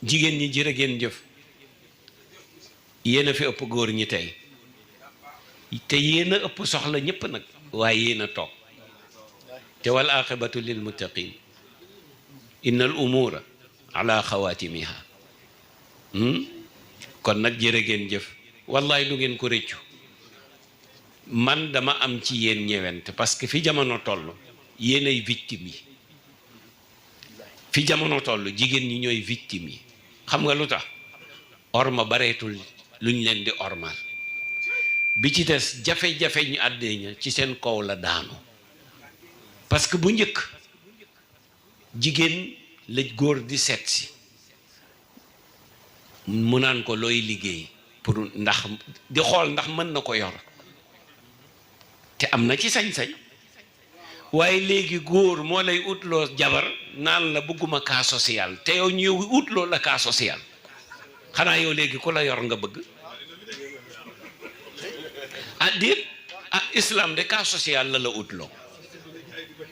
jigéen ñi jërë ngeen jëf yéen a fi ëpp góor ñi tey te yéen a ëpp soxla ñëpp nag waaye yéen a toog te wal aqibatu lil muttaqin inna al umura ala xawaatimiha kon nag jërë ngeen jëf wallaay du ngeen ko rëccu man dama am ci yéen ñewent parce que fi jamono toll yéen ay victime yi fi jamono toll jigéen ñi ñooy victime yi xam nga lu tax orma bareetul lu ñu leen di ormal bi ci des jafe-jafe ñu àddee ña ci seen kaw la daanu parce que bu njëkk jigéen la góor di seet si mu naan ko looy liggéey pour ndax di xool ndax mën na ko yor te am na ci sañ-sañ waaye léegi góor moo lay utloo jabar naan la bëgguma cas social te yow ñëw utloo la cas social xanaa yow léegi ku la yor nga bëgg ah déet ah islam de cas social la la utloo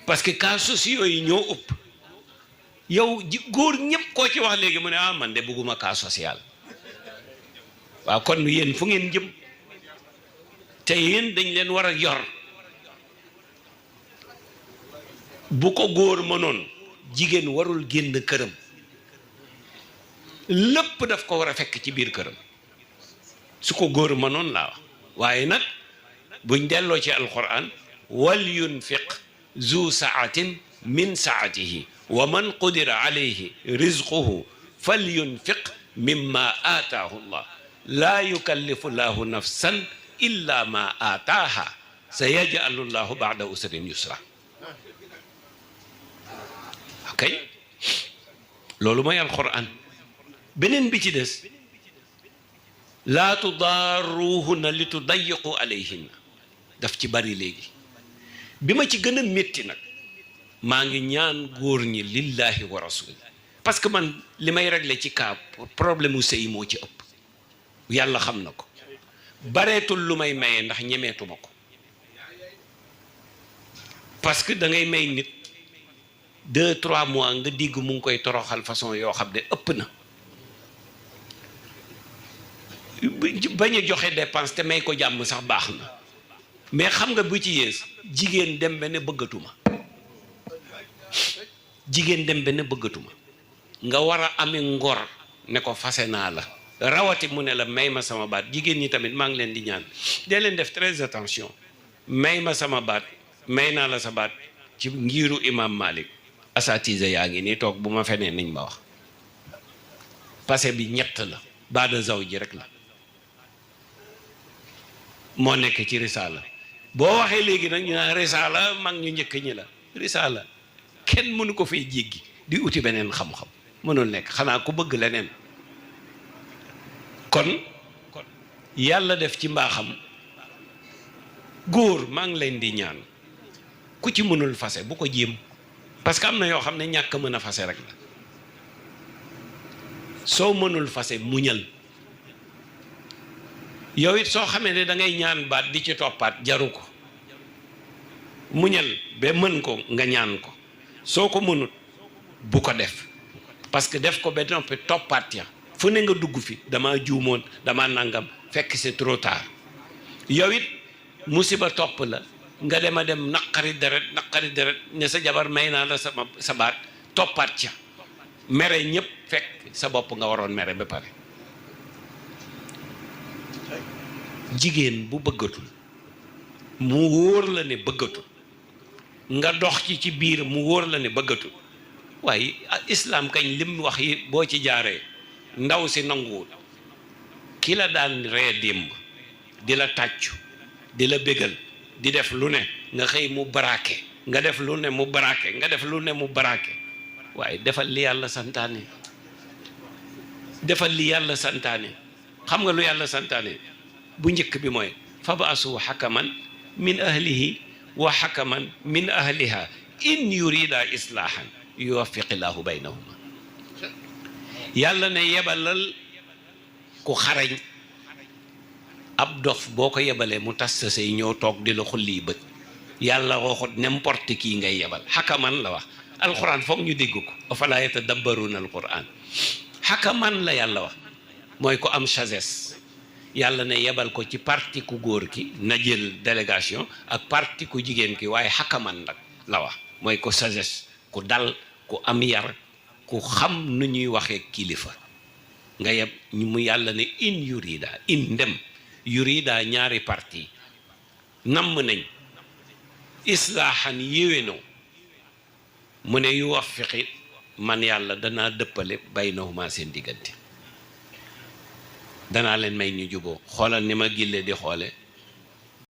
parce que cas sociaux yi ñoo ëpp yow góor ñëpp koo ci wax léegi mu ne ah man de bëgguma cas social waaw kon yéen fu ngeen jëm te yéen dañ leen war a yor bu ko góor mënoon jigéen warul génn këram lépp daf ko war a fekk ci biir këram su ko góor mënoon laa wax waaye nag buñ delloo ci alquran wal yunfiq zu saatin min saatihi wa man qudira alayhi rizquhu fal yunfiq mimma aataahu llah laa yukallifu llahu nafsan illa ma aataaha sa yajalu llahu baada usrin yusra kay loolu mooy alquran beneen bi ci des laa tudaaruhunna li tudayiqu alayhinna daf ci bari léegi bi ma ci gën a métti nag maa ngi ñaan góor ñi lillahi wa rasul parce que man li may régler ci cas problème mu sëy moo ci ëpp yàlla xam na ko bareetul lu may maye ndax ñemeetuma ko parce que da ngay may nit 2-3 mois nga digg mu ngi koy toroxal façon yoo xam ne ëpp na bañ a joxe dépense te may ko jàmm sax baax na mais xam nga bu ci yées jigéen dem ba ne bëggatuma jigéen dem ba ne bëggatuma nga war a ami ngor ne ko fase naa la rawati mu ne la may ma sama baat jigéen ñi tamit maa ngi leen di ñaan dee leen def très attention may ma sama baat may naa la sa baat ci ngiiru imam Malik asatise yaa ngi nii toog bu ma fenee niñ ma wax passé bi ñett la baada zaw ji rek la moo nekk ci risaala boo waxee léegi nag ñu naan risaala mag ñu njëkk ñi la risaala kenn mënu ko fay jéggi di uti beneen xam-xam mënul nekk xanaa ku bëgg leneen kon yàlla def ci mbaaxam góor maa ngi leen di ñaan ku ci mënul fase bu ko jéem parce que am na yoo xam ne ñàkk mën a fase rek la soo mënul fase muñal yow it soo xamee ne da ngay ñaan baat di ci toppaat jaru ko muñal ba mën ko nga ñaan ko soo ko mënut bu ko def parce que def ko ba noppi toppaat ya fu ne nga dugg fi dama juumoon dama nangam fekk c'est trop tard yow it musiba topp la nga dem a dem naqari deret ne sa jabar may naa la sa baat toppaat ca mere ñëpp fekk sa bopp nga waroon mere ba pare jigéen bu bëggatul mu wóor la ne bëggatul nga dox ci biir mu wóor la ne bëggatul waaye islam kañ lim wax yi boo ci jaaree ndaw si nanguwul ki la daan ree démb di la tàccu di la bégal di def lu ne nga xëy mu baraake nga def lu ne mu baraake nga def lu ne mu baraake waaye defal li yàlla santaane defal li yàlla santaane xam nga lu yàlla santaane bu njëkk bi mooy fabaasu xakaman min ahlihi wa xakaman min ahliha in yurida islaahan yuwaffiqillahu baynahuma yàlla ne yebalal ku xarañ ab dof boo ko yebalee mu tas sa say ñëw toog di la xulli bët yàlla waxut n'importe qui ngay yebal xakaman la wax alquran foog ñu dégg ko afalaa yatadabbaruuna alquran xakaman la yàlla wax mooy ko am sagesse. yàlla ne yebal ko ci parti ku góor ki na jël délégation ak parti ku jigéen ki waaye xakaman nag la wax mooy ko sagesse ku dal ku am yar ku xam nu ñuy waxee kilifa nga yeb mu yàlla ne in yurida in ndem yurida ñaari parti namm nañ islaaxan yéwénoo mu ne yu waffiqi man yàlla danaa dëppale baynahuma seen diggante danaa leen may ñu juboo xoolal ni ma gille di xoole